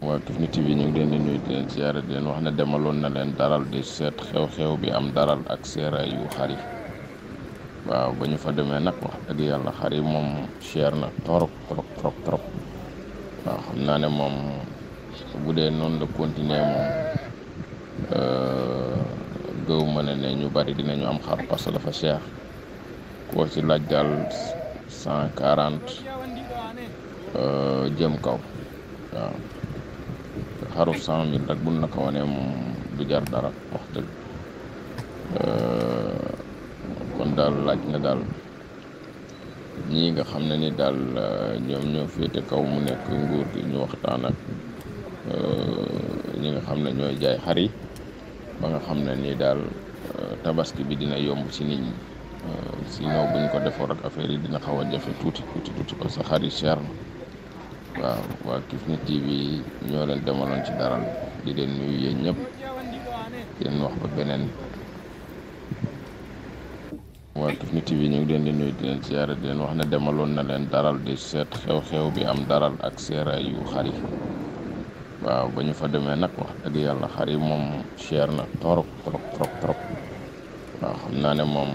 waa Kifne TV ñu ngi leen di nuyu di leen ziare di leen wax ne demaloon na leen daral di seet xew-xew bi am daral ak seeraay yu xar yi waaw ba ñu fa demee nag wax dëgg yàlla xar yi moom cher na trop waaw xam naa ne moom bu dee noonu la continuer moom gëw ma ne ñu bari dinañu am xar parce que dafa cher koo ci laaj daal 140 jëm kaw waaw xaru 100 000 rek buñ la ko wanee moom du jar dara wax dëgg kon daal laaj na daal ñii nga xam ne ni daal ñoom ñoo féete kaw mu nekk nguur gi ñu waxtaan ak ñi nga xam ne ñooy jaay xar yi ba nga xam ne ni daal tabaski bi dina yomb ci nit ñi sinon buñ ko defoon rek affaire yi dina xaw a jafe tuuti parce que xar yi cher na waaw waa Kifne TV ñoo leen demaloon ci daral di leen nuyu yéen ñëpp di leen wax ba beneen. waa Kifne TV ñu ngi leen di nuyu di leen ziare di leen wax ne demaloon na leen daral di seet xew-xew bi am daral ak seeraay yu xar yi waaw ba ñu fa demee nag wax dëgg yàlla xar yi moom cher na trop waaw xam naa ne moom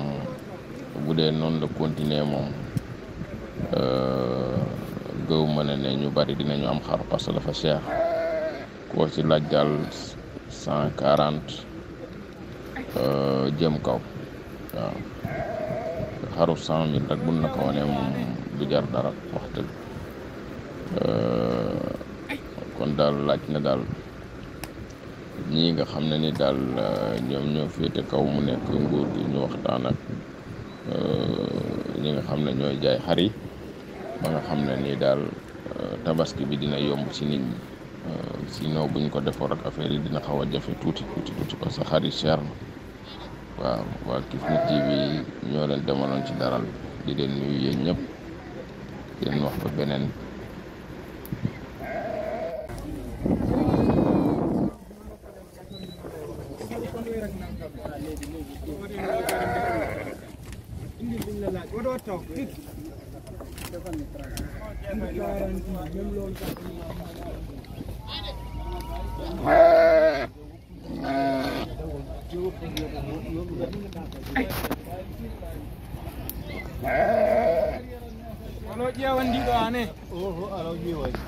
bu dee noonu la continuer moom gëw ma ne ñu bari dinañu am xar parce que dafa cher koo ci laaj daal 140 jëm kaw waaw xaru 100 000 rek buñ la ko wanee moom du jar dara wax dëgg kon daal laaj na daal ñii nga xam ne ni daal ñoom ñoo féete kaw mu nekk nguur gi ñu waxtaan ak ñi nga xam ne ñooy jaay xar yi ba nga xam ne ni daal tabaski bi dina yomb ci nit ñi sinon buñ ko defoon rek affaire yi dina xaw a jafe tuuti parce que xar yi cher na waaw waa Kifne TV ñoo leen demaloon ci daral di leen nuyu yéen ñëpp di leen wax ba beneen. Kalau dia wandi doa ne. Oh, kalau dia wandi.